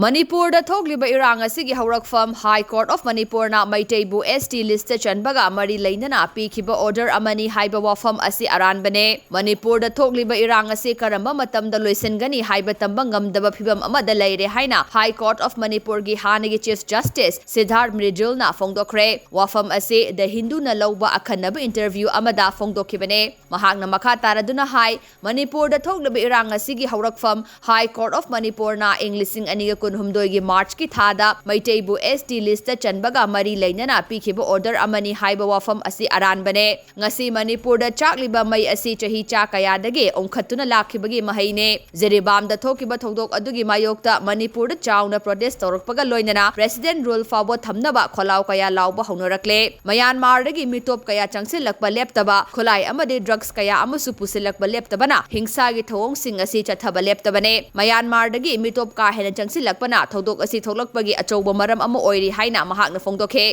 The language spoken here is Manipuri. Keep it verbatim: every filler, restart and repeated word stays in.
ꯃꯅꯤꯄꯨꯔꯗ ꯊꯣꯛꯂꯤꯕ ꯏꯔꯥꯡ ꯑꯁꯤꯒꯤ ꯍꯧꯔꯛꯐꯝ High Court of ꯃꯅꯤꯄꯨꯔꯅ ꯃꯩꯇꯩꯕꯨ S T list ꯆꯟꯕꯒ ꯃꯔꯤ ꯂꯩꯅꯅ ꯄꯤꯈꯤꯕ order ꯑꯃꯅꯤ ꯍꯥꯏꯕ ꯋꯥꯐꯝ ꯑꯁꯤ ꯑꯔꯥꯟꯕꯅꯦ꯫ ꯃꯅꯤꯄꯨꯔꯗ ꯊꯣꯛꯂꯤꯕ ꯏꯔꯥꯡ ꯑꯁꯤ ꯀꯔꯝꯕ ꯃꯇꯝꯗ ꯂꯣꯏꯁꯤꯟꯒꯅꯤ ꯍꯥꯏꯕ ꯇꯝꯕ ꯉꯝꯗꯕ ꯐꯤꯚꯝ ꯑꯃꯗ ꯂꯩꯔꯦ ꯍꯥꯏꯅ High Court of ꯃꯅꯤꯄꯨꯔꯒꯤ ꯍꯥꯟꯅꯒꯤ Chief Justice ꯁꯤꯗꯥꯔꯊ ꯃ꯭ꯔꯤꯗꯨꯜꯅ ꯐꯣꯡꯗꯣꯛꯈ꯭ꯔꯦ꯫ ꯋꯥꯐꯝ ꯑꯁꯤ The Hinduꯅ ꯂꯧꯕ ꯑꯈꯟꯅꯕ interview ꯑꯃꯗ ꯐꯣꯡꯗꯣꯛꯈꯤꯕꯅꯦ꯫ ꯃꯍꯥꯛꯅ ꯃꯈꯥ ꯇꯥꯔꯗꯨꯅ ꯍꯥꯏ, ꯃꯅꯤꯄꯨꯔꯗ ꯊꯣꯛꯂꯤꯕ ꯏꯔꯥꯡ ꯑꯁꯤꯒꯤ ꯍꯧꯔꯛꯐꯝ High Court of ꯃꯅꯤꯄꯨꯔꯅ ꯏꯪ ꯂꯤꯁꯤꯡ ꯑꯅꯤꯒ ꯀꯨꯟꯍꯨꯝꯗꯣꯏꯒꯤ Marchꯀꯤ ꯊꯥꯗ ꯃꯩꯇꯩꯕꯨ S T list ꯆꯟꯕꯒ ꯃꯔꯤ ꯂꯩꯅꯅ ꯄꯤꯈꯤꯕ order ꯑꯃꯅꯤ ꯍꯥꯏꯕ ꯋꯥꯐꯝ ꯑꯁꯤ ꯑꯔꯥꯟꯕꯅꯦ꯫ ꯉꯁꯤ ꯃꯅꯤꯄꯨꯔꯗ ꯆꯥꯛꯂꯤꯕ ꯃꯩ ꯑꯁꯤ ꯆꯍꯤ ꯆꯥ ꯀꯌꯥꯗꯒꯤ ꯑꯣꯟꯈꯠꯇꯨꯅ ꯂꯥꯛꯈꯤꯕꯒꯤ ꯃꯍꯩꯅꯦ꯫ ꯖꯤꯔꯤꯕꯥꯝꯗ ꯊꯣꯛꯈꯤꯕ ꯊꯧꯗꯣꯛ ꯑꯗꯨꯒꯤ ꯃꯥꯌꯣꯛꯇ ꯃꯅꯤꯄꯨꯔꯗ ꯆꯥꯎꯅ protest ꯇꯧꯔꯛꯄꯒ ꯂꯣꯏꯅꯅ President Rule ꯐꯥꯎꯕ ꯊꯝꯅꯕ ꯈꯣꯜꯂꯥꯎ ꯀꯌꯥ ꯂꯥꯎꯕ ꯍꯧꯅꯔꯛꯂꯦ꯫ ꯃ꯭ꯌꯥꯟꯃꯥꯔꯗꯒꯤ ꯃꯤꯇꯣꯞ ꯀꯌꯥ ꯆꯪꯁꯤꯜꯂꯛꯄ ꯂꯦꯞꯇꯕ, ꯈꯨꯠꯂꯥꯏ ꯑꯃꯗꯤ drugs ꯀꯌꯥ ꯑꯃꯁꯨ ꯄꯨꯁꯤꯜꯂꯛꯄ ꯂꯦꯞꯇꯕꯅ ꯍꯤꯡꯁꯥꯒꯤ ꯊꯧꯑꯣꯡꯁꯤꯡ ꯑꯁꯤ ꯆꯠꯊꯕ ꯂꯦꯞꯇꯕꯅꯦ꯫ ꯃ꯭ꯌꯥꯟꯃꯥꯔꯗꯒꯤ ꯃꯤꯇꯣꯞ ꯀꯥ ꯍꯦꯟꯅ ꯆꯪꯁꯤꯜꯂꯛꯄꯅ ꯊꯧꯗꯣꯛ ꯑꯁꯤ ꯊꯣꯛꯂꯛꯄꯒꯤ ꯑꯆꯧꯕ ꯃꯔꯝ ꯑꯃ ꯑꯣꯏꯔꯤ ꯍꯥꯏꯅ ꯃꯍꯥꯛꯅ ꯐꯣꯡꯗꯣꯛꯈꯤ꯫